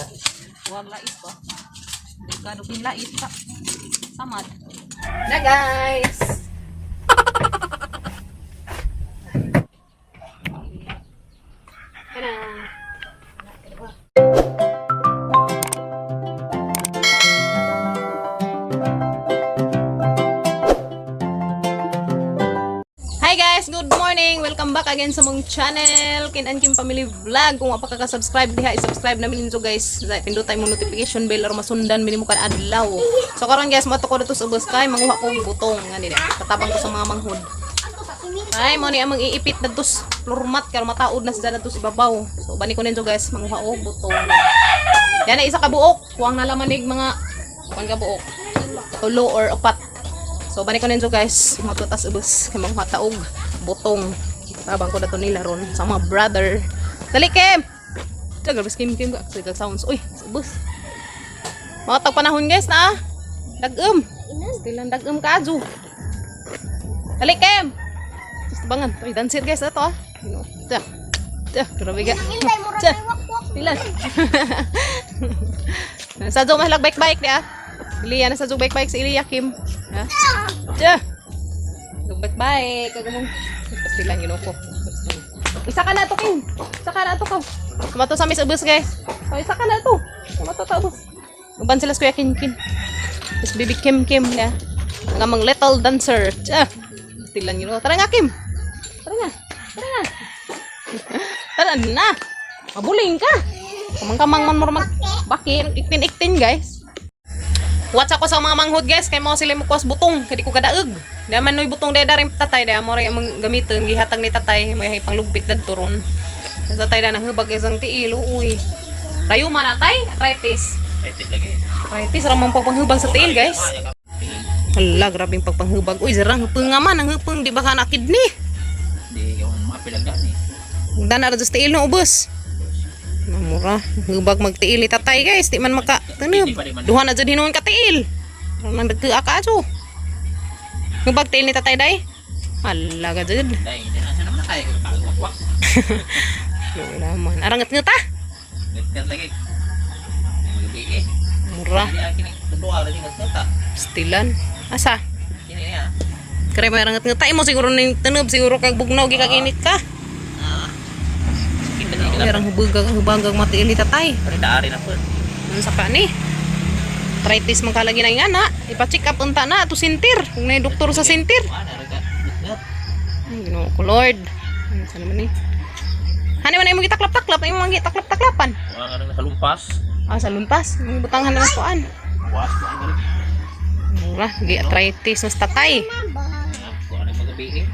Wag lait ba? Di ka dupin lait ka. Samad. Na guys. Tara. Hi guys! Good morning! Welcome back again sa mong channel, Kin and Kim Family Vlog. Kung wa pa ka subscribe diha, i-subscribe na ninyo guys. Pindutay mo notification bell aron masundan minimo kan adlaw. So karon guys, moadto ko dito sa ubos kay manguha ko og butong nga nila. Katabang ko sa mga manghod. Ay, mo ni among iipit na sa floor mat karon mataod na sa dito sa ibabaw. So bani ko ninyo guys, manguha og butong. Yan na isa ka buok, kuwang na laman nig mga kuan ka buok. Tulo or upat. So balik ko ninyo guys, matutas ubos kay manguha ta og butong. Tabang ko dato nila ron sa mga brother. Dali Kim. Tagal bas Kim Kim ka sa sounds. Uy, sa ubos. Mga tag panahon guys na. Dag-um. Still ang dag-um kaadyo. Dali Kim. Just bangan. Uy, dancer guys ato ah. Ta. Ta, grabe ka. Ta. Tilan. Sa zo mahilag bike bike di ah. Ilya na sa zo bike bike si Ilya Kim. Ha? Ta. Zo bike bike kagamong. Pastilan yun ko. Isa ka na to Kim. Isa ka na to ka. Kumato sa mis ubos guys. Oh, isa ka na to. Kumato ta ubos. Uban sila sa Kuya Kim Kim. Tapos baby Kim Kim na. Ang amang little dancer. Ta. Pastilan yun. Tara nga Kim. Tara nga. Tara nga. Tara na. Mabuling ka. Kamang-kamang man mo mag baki iktin-iktin guys. Watch ako sa mga manghod guys kay mo sila mo kuwas butong kay di ko kadaog. Di man noy butong deda rin tatay di mo rin among gamiton gihatag ni tatay may panglugpit dadto ron. Sa tatay na nanghubag isang tiil uy. Rayo man atay, arthritis. Arthritis lagi. Arthritis ra man pagpanghubag sa tiil guys. Hala, grabing pagpanghubag. Uy, zarang hupeng nga man, ang hupeng di ba ka na kidney? Di yung mapilag gani. Dana ra sa tiil no ubos. Namura, hubag magtiil ni tatay guys, di man maka tanob. Duha na jud hinuon ka tiil. Nang nagkaa ka ato. Hubag tiil ni tatay day. Ala ka jud. Dai, di na siya naman kaya wakwak. Wala man. Arangat nga ta. Ngat lagi. Magabi eh. Mura, Di akin tuduha lagi ngat ta. stilan. Asa? Kini niya. Kare may arangat nga ta imo siguro ning tanob siguro kag bugnaw gikaginit ka. Ah. Sakit na Ay, arang hubag hubag ang matiil ni tatay. Pero daari na po. Ano sa ka ni? Arthritis man kalagi na nga na. Ipa-check up unta na ato sintir. Kung na doktor sa sintir. Wala ra ka. Ngat. Ay, Ginoo ko Lord. Ano sa naman ni? Hani man imong gitaklap-taklap, imong gitaklap-taklapan. Wala ka rin sa lumpas. Ah, sa luntas, imong butanghan na kuan. Was ko ang Mura, gi arthritis mas tatay. Ko ano magabi eh.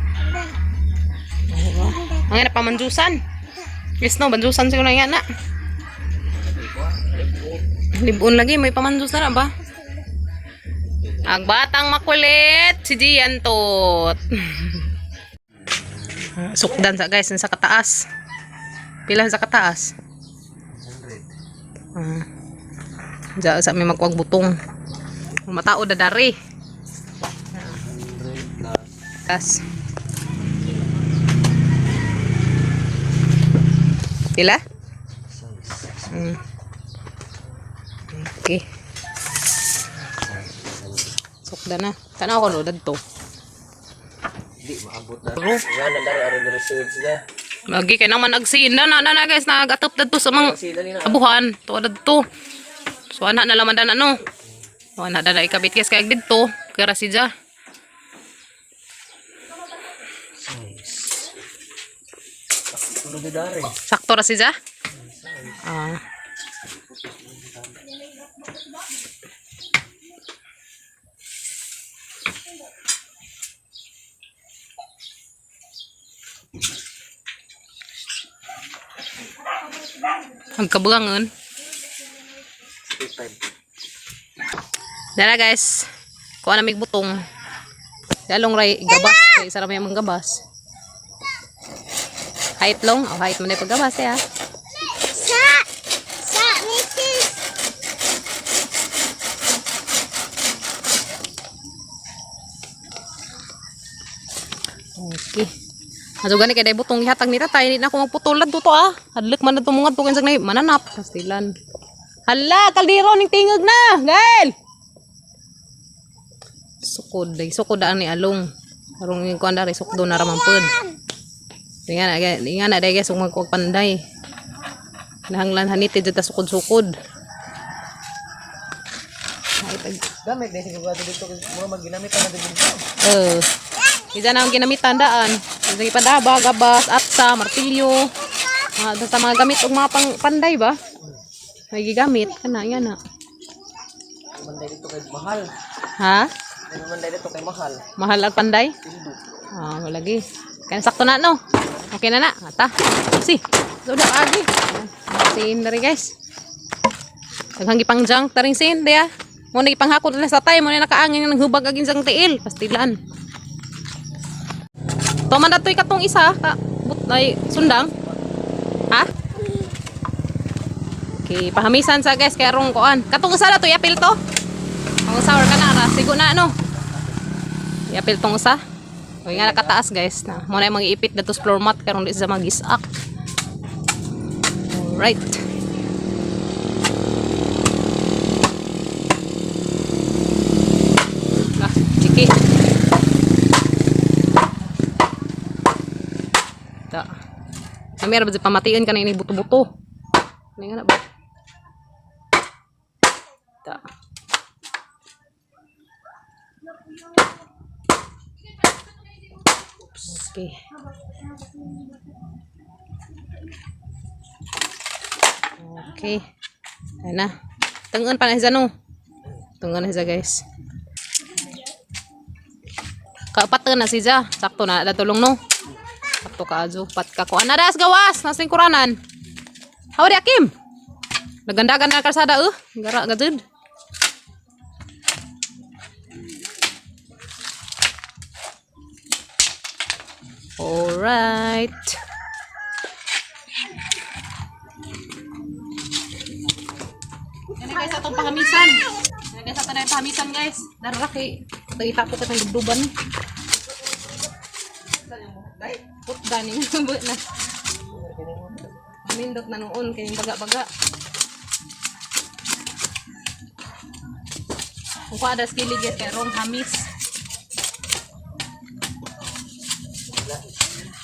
Mura. Ang ina pamanjusan. Yes no, banjusan siguro na nga na. Libon lagi, may pamanjus na ba? Ang batang makulit, si Gian Tot. Sukdan sa guys, sa kataas. Pila sa kataas? 100. Ah. Diyan sa may magkuwag butong. Matao dadari. 100 plus. Tas. Pila? Okay. Sukda na. Tanaw ko no, dadto. Di maabot na. Nga na dari aron reserve sila. Lagi kay naman agsin na na na, na guys nagatop dadto sa mga Sila ni na. abuhan to dadto. So ana na laman dan ano. So ana na ikabit guys kay didto kay ra siya. Puro di dari. Sakto ra siya. Ah. Ang kabuangon. 5. Dara guys. Kuha na mig butong. Dalong ray gabas kay isa ra may among gabas. Height long, oh height man ay paggabas eh ah. Sa! Sa! Mrs. Okay. Ato gani kay day butong gihatag ni tatay, hindi na ako magputol to ah. Hadlok man na to mga to kinsag na mananap pastilan. Hala, kaldero ning tingog na, Gael. Sukod, day sukod daan ni Along. Karong yung kuan dari sukdo na ra man pod. Nga na, nga na day guys, ug magkuwag panday. Nahanglan haniti jud ta sukod-sukod. Ay, Gamit din siguro dito kay mga magginamit na dito. Eh. Isa na ang ginamitan daan. Isa ipadaba, gabas, atsa, martilyo. Mga basta mga gamit og mga pang panday ba? May gigamit kana nga na. Manday dito kay mahal. Ha? Ay manday dito kay mahal. Mahal ang panday? Tindo. Ah, lagi. Kaya sakto na no. Okay na na. Ata. Si. So da agi. Sin na rin guys. Daghang gipang junk ta rin sin diya. Mo na ipanghakot na sa tay mo na nakaangin nga naghubag agin sang tiil. Pastilan. Tuman datoy katong isa ka but ay sundang. Ha? Okay, pahamisan sa guys kay rong kuan. Katong usa na to yapil to. Ang usa or kana ra sigo na no. Yapil tong usa. Uy nga nakataas guys na. Mo na yung mga ipit dato sa floor mat karon di sa magisak. Alright. Ah, chiki. Ta. Namira ba pamation ka na ini buto-buto. Ano nga na ba? Ta. Okay. Okay. Ayan na. Tungon pa na siya no. Tungon na siya guys. Kaapat na siya. Sakto na. Datulong no. Sakto ka ajo. Pat ka ko. Anadas gawas. Nasa kuranan. Hawari Akim. Nagandagan na kalsada eh. Gara gajud. Alright. Yan na guys, atong pahamisan. Yan guys, atong na yung pahamisan guys. Darara kay tagita po kitang dubduban. Put ganing na. Amindot na noon kay baga-baga. Kung kuha kilig guys, kay rong hamis.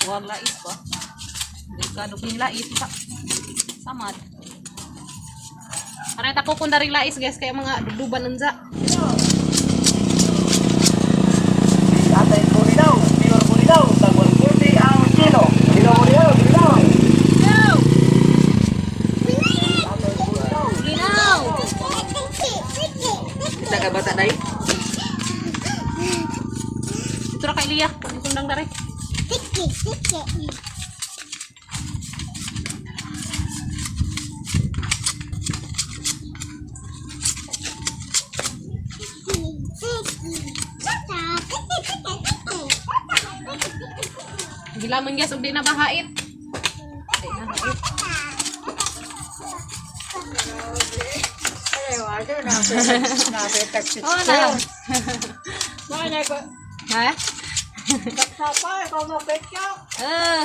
Huwag lais ba? Delikado kung lais. Sa samad. Aray tako kung daring lais guys kaya mga duduban nunza. Atay bulinaw, pure bulinaw, tag 140 ang kilo. Kilo bulinaw, bulinaw. Go! Ginaw! Kita ka bata dai? Ito ra kay Liya. Ang sundang dari. Tiki, tiki. Gilamon guys ug di na bahait. Di na hait. Oh na. Ha? Ah.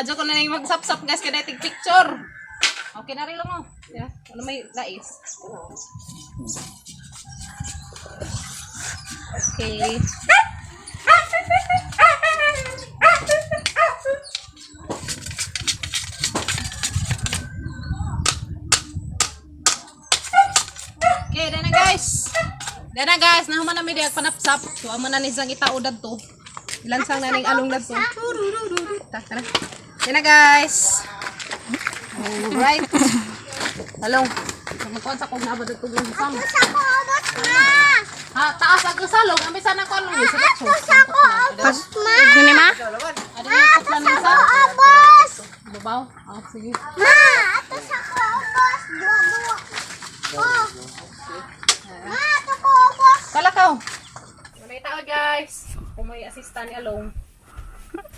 Adyo ko na lang magsap-sap guys kay tig picture. Okay na rin lang oh. Yeah. Ano may lais? Okay. Okay, dahil na guys. Dahil na guys, nahuman na mi diag panapsap. So amo na ni sang itao dadto. Ilansang na ning along dadto. Ta, tara. Dahil na guys. Alright. Along. Magkuan sa kong naabot dadto ng sang. Sa ko abot ma. Ha, taas ang usalong, ambi sana ko along. Ato sa ko abot ma. Gini ma? Ada yung Ato putlan sa ng ko sang. abot. Babaw. Ah, sige. Ma, ato sa ko abot. Dua dua. Oh. Ma, ato ko abot. Kalakaw. May tao guys. Kung may assistant ni Along.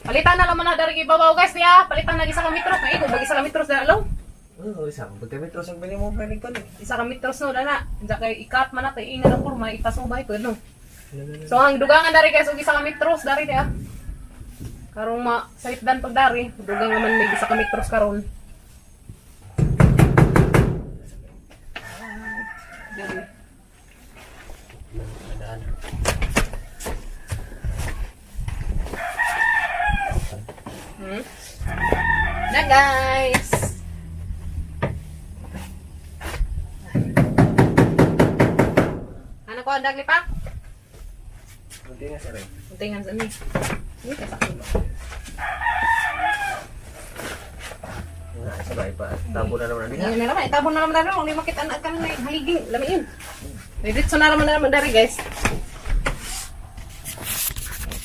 Palitan na lang mo na dari ibabaw guys niya. Palitan na isa ka metro. Kay ko bag isa ka metro sa Along. Oh, isa ko pagka metro sang bili mo pwede ko ni. Isa ka metros no dana. Diyan kay ikat man na kay inga na kurma ipasubay ko no. So ang dugangan dari guys og isa ka metros dari diya. Karong ma saitdan pag dari, dugang naman may isa ka metros karon. guys. Ano ko ang dagli pa? Hindi nga sir eh. Kuntingan sa ni. Hindi ka sa akin. Nga, sabay pa. Tabo na naman Ngayon na naman, itabon na naman dari. Hindi makita na ka na haliging. Lamiin. Diretso na naman dari guys.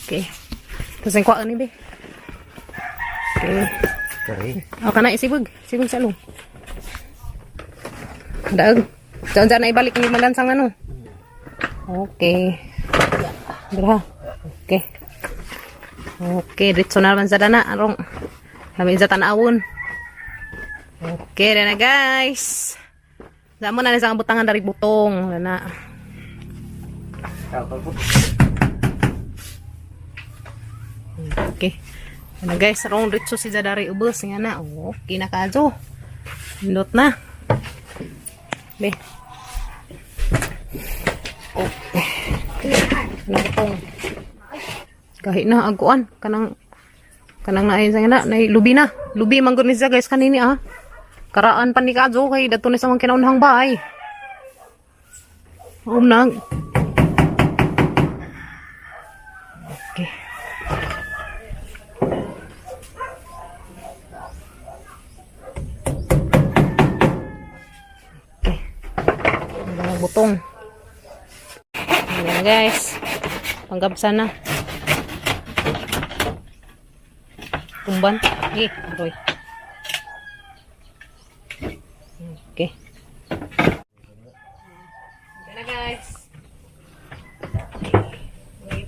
Okay. Tapos yung kuhaan ni be. Okay. Sorry. O kana isibog. Sibog sa along. Daag. Diyan dyan na ibalik ni malansang ano. Okay. Dra. Okay. Okay, diretso na naman sa dana. Arong. Lami sa tanawon. Okay, na guys. Sa mo na sa butangan dari butong. Na. Okay. Ano guys, rong diretso si dari ubos nga na. Okay na kajo. Indot na. Be. Okay. Ano butong? Kahit na aguan kanang kanang naay sa nga na, nay lubi na. Lubi man gud ni siya guys kanini ah. Karaan pa ni kajo kay dadto ni sa mga kinaunhang bahay. Um na. Okay. Okay. Ang butong. Ayan guys. Panggabsa na. Tumban. Eh, aroy. Okay. Okay na guys. Okay.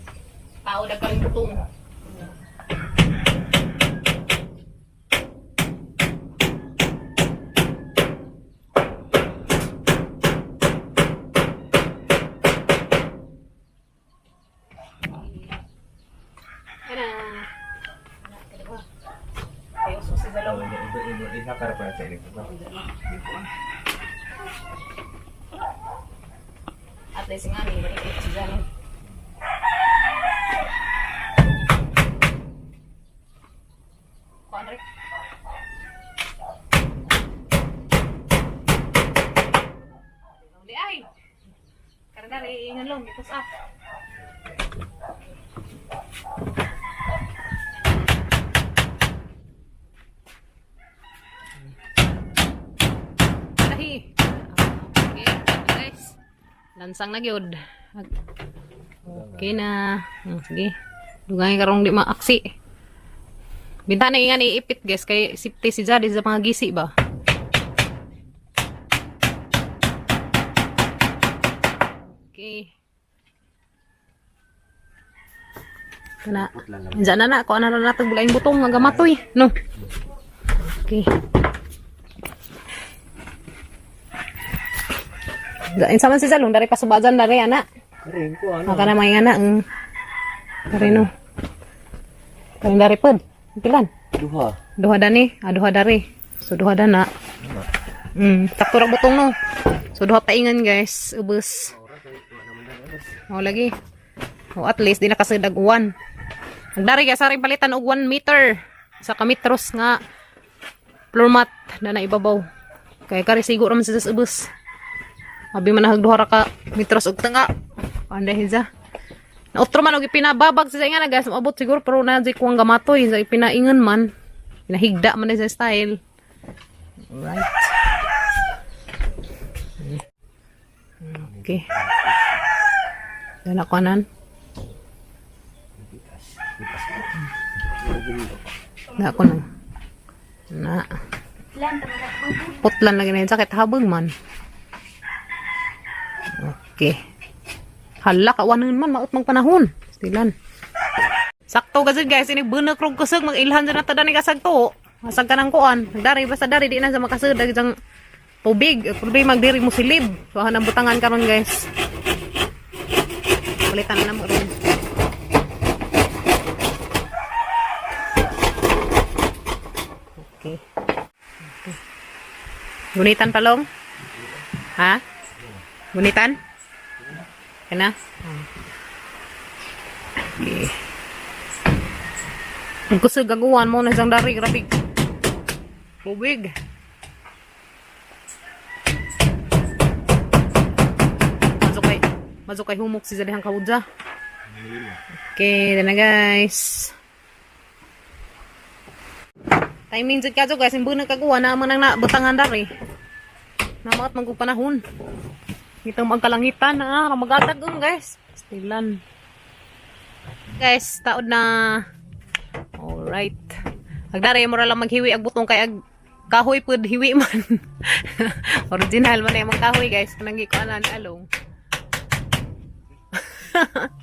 Tao na kang butong. Ayan na. Ayaw susi sa loob. At least nga, may maikot si Janet. Kuan Rick. Uli ay. Karena ingan long, ipos up. Ahi. Okay, guys. Lansang na gyud. Okay na. Sige. Dugay karong di maaksi. Binta na ingan iipit guys kay safety si Jade sa mga gisi ba. Okay. Kana. Diyan na na ko ana na natag bulaing butong nga gamatoy, no. Okay. Insa man si Salong dari pasubajan dari ana. Karin ko ano. Maka na may ana ang dari no. Karin dari pod. Pilan? Duha. Duha dani, ah, duha dari. So duha dana. Sakto ra butong no. So duha paingan guys, ubos. O lagi. O at least di na kasi dag 1. Nagdari guys, aring palitan og 1 meter sa kametros nga floor mat na naibabaw. Kaya kari siguro man sa ubos. Abi man nahag duha ra ka metros og tanga. Anday hiza. Nautro man og ipinababag sa nga na guys, maabot siguro pero na di kuang gamatoy sa ipinaingon man. Pinahigda man na sa style. Alright. Okay. Dala ko nan. Na ako na. Na. Putlan lagi na yun. Sakit habang man. Okay. Hala, kawanan man. Maot mang panahon. Stilan. Sakto kasi guys, ini bunak rong kusog mag-ilhan sa natada ni kasagto. Masag ka ng kuan. Nagdari basta dari di na sa makasud dagi sang tubig. Problema magdiri mo silib. So hanang butangan karon guys. Palitan na mo ron. Okay. Okay. Gunitan palong? Ha? Gunitan? Okay na? Okay. Ang kusog gaguan mo na isang dari, grabe. Tubig. Mazukay humok si Zalihang kaudza. Okay, na guys. Timing jud kadto guys, imbunan kaguwa na man ang nabutangan dari. Namaot man kog panahon. Itong magkalangitan na, ah, magatag guys. Stilan. Guys, taod na. Alright. Agdari mo ra lang maghiwi ag butong kay ag kahoy pud hiwi man. Original man imong kahoy guys, kanang gikuanan along.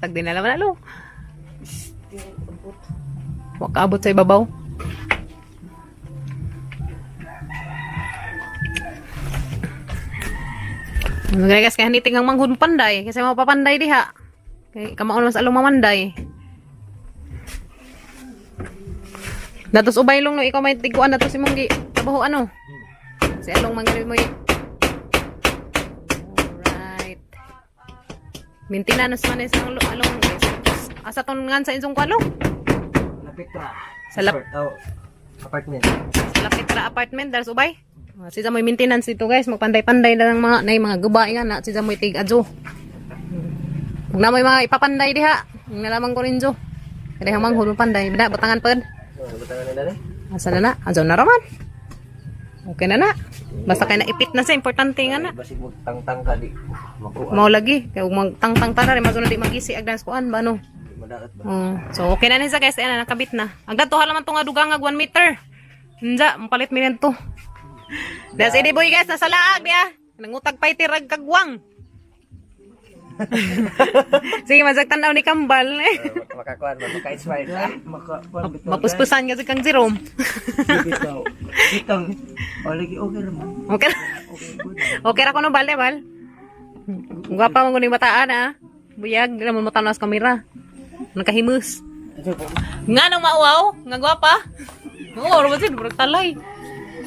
Tag din na naman along. Wa kaabot sa ibabaw. Ano guys, kaya haniting ang manghud panday kasi mapapanday diha. Kay kamaon mas along mamanday. Datos ubay long no ikaw may tiguan nato si mong gi trabaho ano. Si along mangyari mo. Alright. Maintenance man is ang along guys. Asa ton ngan sa insong kwalo? Lapitra. Sa Oh, apartment. Sa Lapitra apartment dars ubay. Ah, si mo'y maintenance dito guys, magpanday-panday na ng mga nay mga guba nga na si mo'y tig adyo. Ug na mo'y mga ipapanday diha. Ang nalaman ko rin jo. Kaya manghud panday, bida batangan pud. Oh, butangan na na. Asa na na? Adyo na raman. Okay na na. Basta kay naipit na sa importante nga na. Basig mo tangtang ka di. Makuha. Mao lagi kay ug magtangtang tara rin masunod di magisi ag dance kuan ba no. Madaot ba? Oh, so okay na ni sa guys, ayan na nakabit na. Ang dato man tong dugang nga 1 meter. Unja, mapalit mi nito. Das ini boy guys, nasa laag niya. Nangutag pa'y tirag kagwang. Sige, mazag tanaw ni Kambal. Makakuan ba maka-inspire ka? Mapuspusan kasi kang Jerome. Bitaw. Bitang. O lagi okay ra man. Okay. Okay ra ko no bal, eh, bal. Gwapa man kuning bataan ah. Buyag, di naman mo tanaw sa kamera. Nakahimus. Nga nang mauaw, nga gwapa. Oo, ro ba sila, murag talay.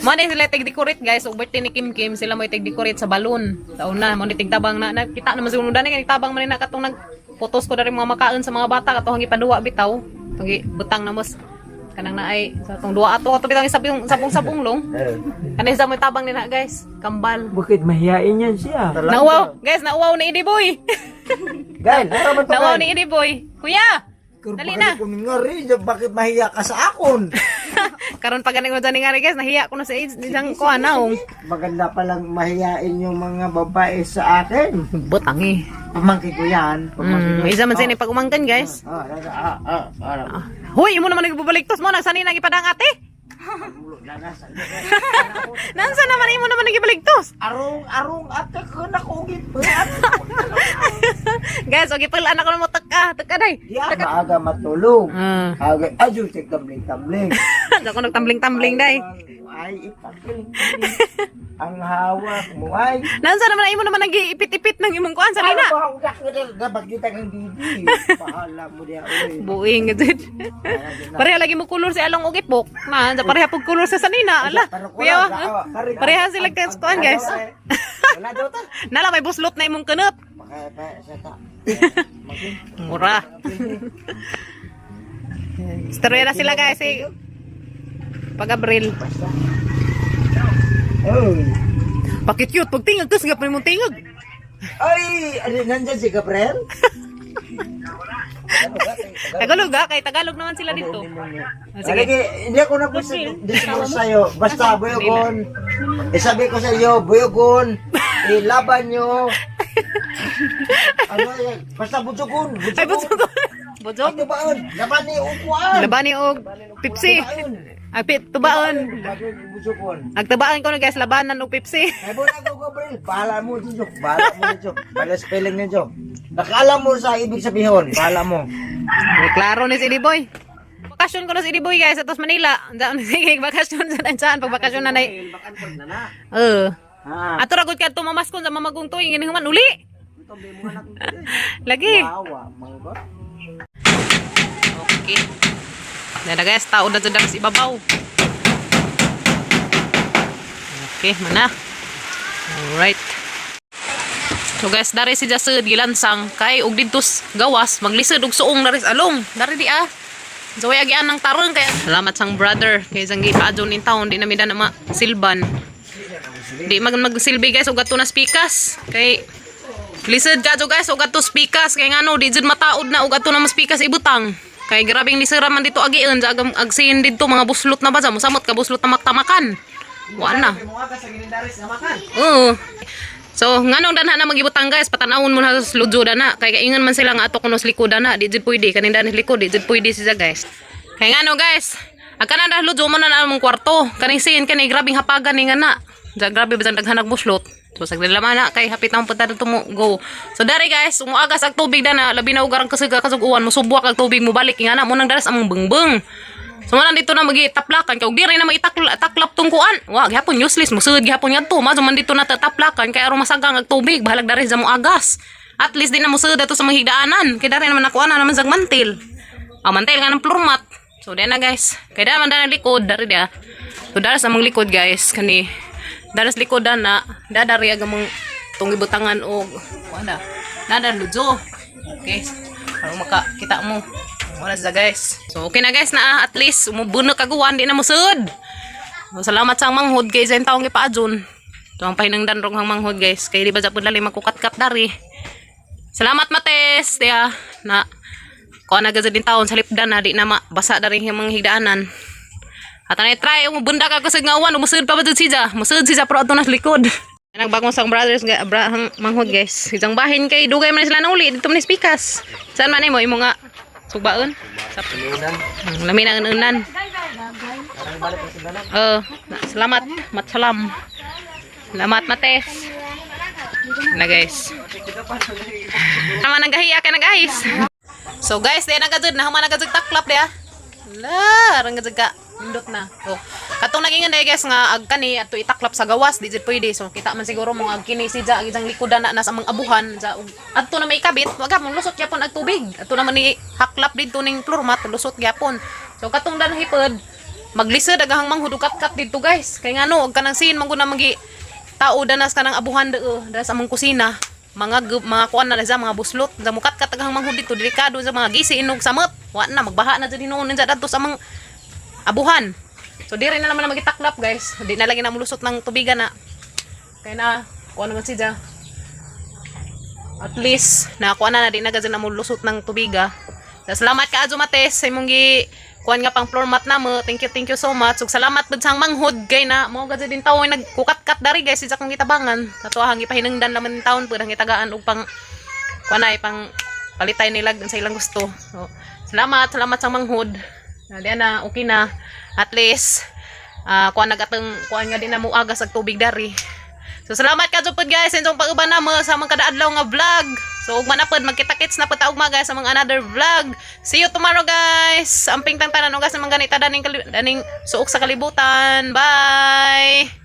Mo ni sila tig decorate guys, ug birthday ni Kim Kim sila mo tig decorate sa balon. Taon na mo ni tig tabang na, na kita naman siguro dani kay tabang man ni na katong nag photos ko dari mga makaon sa mga bata katong gipaduwa bitaw. Tong butang na mos kanang naay sa tong duwa ato ato bitaw sabong sabong sabong long. Kanay sa mo tabang nila guys, kambal. Bakit mahiyain yan siya? Nauwaw, guys, nauwaw ni Idi Boy. Gail, tara man to. Nauwaw ni Idi Boy. Kuya, dali na. Kumingari, bakit mahiya ka sa akon? Karon pa ganing mo dyan nga guys, nahiya ko na sa isang ko anaw. Maganda palang mahiyain yung mga babae sa akin. Butang eh. Pamangkin ko yan. Pamangkin ko. Isa man sa pag umangkan guys. Ah, ah, ah, ah, ah. Hoy, imo naman nagbabaliktos mo nang sanina gipadang ate. Nansa naman imo naman nagibaligtos. Arong, arong, ate ko nakugit pa. Guys, okay pala anak ko na mo taka, taka day. Di maaga matulog. Ah. Aga, adyo, tumbling-tumbling. Ako nagtambling-tambling day. Ay, ipakiling. Ang hawak mo ay. Nansa naman imo naman nagiipit-ipit ng imong kuan sarina. Ano ba ang dapat kita kang bibi. Bahala mo diya, oy. Buing gud. Pareha lagi mo kulor si Along og ipok. Na, sa pareha pug kulor sa sanina. Ala. Kuya, pareha sila kas kuan guys. Wala daw ta. Nala may buslot na imong kanot. Baka pa sa ta. Mura. Istorya na sila guys. Eh. Pag Abril. Oy. Bakit cute? Pag tingag, kasi nga pa mong tingag. Ay, ano nandyan si Gabriel? Tagalog ah, kay Tagalog naman sila dito. Ah, sige. Sige, hindi ako na po sa'yo. Basta, buyogon. Eh, sabi ko sa iyo, buyogon. Ilaban nyo. Ano yan? Basta butsugon. Ay, butsog. Butsog? Tubaon. Laban ni upuan. Labani og Pepsi. Ay, tubaon. Butsugon. Agtabaan ko na guys, labanan og Pepsi. Ay, buwan ako, Gabriel. Bahala mo, Jojo. Bahala mo, Jojo. Bahala spelling ni Jojo. Nakala mo sa ibig sabihin. Bahala mo. Ay, klaro ni si Eddie Boy. Bakasyon ko na si Eddie Boy guys, atos Manila. Andaan sige bakasyon sa saan pag bakasyon na nay. Eh. Ha. Ato ra gud kadto mamaskon sa mamagong tuig ngini human uli. Lagi. Awa, mga ba? Okay. Na na guys, tao na dyan sa ibabaw. Okay, mana. Alright. So guys, dari si Jasud gilansang kay og didto gawas maglisod og suong dari sa along. Dari di ah. So way agian ng tarong kaya salamat sang brother kay sang gipaadyo ning taon di na mi na ma silban. Di mag magsilbi guys og ato na spikas kay lisod kadto guys og ato spikas kay ngano di jud mataod na og ato na mas pikas ibutang. Kay grabeng lisura man dito agian sa agam agsin didto mga buslot na ba sa mosamot ka buslot na magtamakan. Wa na. Oo. So, nganong danha na magibutang guys, patanawon mo na sa ludyo dana. Kay kaingan man sila nga ato kuno sa likodan na, di jud pwede kaning dana sa likod, di jud pwede siya guys. Kay ngano guys, ang kanan dah ludyo mo na na among kwarto. Kaning sin kani grabing hapagan ni nga na. Da grabe bisan daghan buslot. So saglit laman na kay hapit na punta dito mo go. So dari guys, umuagas ang tubig dana, labi na ugarang kasuga kasuguan mo subwak ang tubig mo balik nga na mo nang daras among bengbeng. So man dito na magitaplakan kay og di rin na maitaklap tong kuan. Wa gihapon useless mosud gihapon ngadto. Mazo man dito na tataplakan kay aron masagang ang tubig bahalag dari sa mo agas. At least di na mosud ato sa mga higdaanan. Kay dari naman nakuan na naman sa mantil. Ah, mantil nga ng floor mat. So di na guys. Kay da man da likod dari dia. So dari sa mong likod guys kani. Dari sa likod na dadari ag among tong ibutangan og wala. Nada ludyo. Okay. Para maka kita mo. Wala siya guys. So okay na guys na ah, at least umubuno kaguan di na musud. So, salamat sa manghod kay sa taong gipaadyon. So ang pahinangdan rong hang manghod guys. Kay di ba sa pud lali magkukat-kat dari. Salamat Mates dia na kuan na gazad din taon sa lipdan na di na mabasa dari yung mga higdaanan. At anay try umubunda ka kasi nga uwan umusud pa ba jud siya? Musud siya pero ato na sa likod. Nagbagong sang brothers ga bra, hang manghod guys. Isang bahin kay dugay man sila nauli dito man spikas. Saan man mo imo nga sugbaon? Sa lami na unan. Oh, salamat, matsalam. Salamat Mates. Na guys. Naman ang gahiya ka na guys. So guys, di na gajud na human na gajud taklap dia. La, arang gajud ka. Nindot na. So, katong nagingan day guys nga ag kani ato itaklap sa gawas di jud pwede. So kita man siguro mo ag kini si ja ang likodan na nasa mga abuhan ja ug adto na may kabit, wag mo lusot gyapon ag tubig. Adto naman ni haklap didto ning floor mat lusot gyapon. So katong dan hipod maglisod agahang manghudog kat didto guys. Kay ngano og kanang sin man gud na magi tao danas kanang abuhan deo das among kusina mga mga kuan na sa mga buslot sa mukat katagahang manghud dito delikado sa mga gisi inog samot wa na magbaha na jud hinuon sa dadto sa among abuhan. So di rin na naman na magitaklap guys, di na lagi na mulusot ng tubigan na kay na kuan naman siya at least na kuan na na di na gazin na mulusot ng tubiga. So, salamat ka Azo Mates sa imong gi kuan nga pang floor mat na mo. Thank you so much. Ug salamat pud sang manghod kay na mo gazin din tawo nagkukat-kat dari guys sa akong gitabangan. Sa tuwa gipahinungdan naman din taon pud ang gitagaan og pang kuan ay pang palitay nila sa ilang gusto. So, salamat, salamat sa manghod. Na di na okay na at least kuan nagateng kuan nga di na mo agas ag tubig dari. So salamat ka pud guys sa inyong pag-uban namo sa mga kada adlaw nga vlog. So ugma na pud magkita-kits na pud ta ugma guys sa mga another vlog. See you tomorrow guys. Amping tang tanan guys sa mga ganita daning daning suok sa kalibutan. Bye.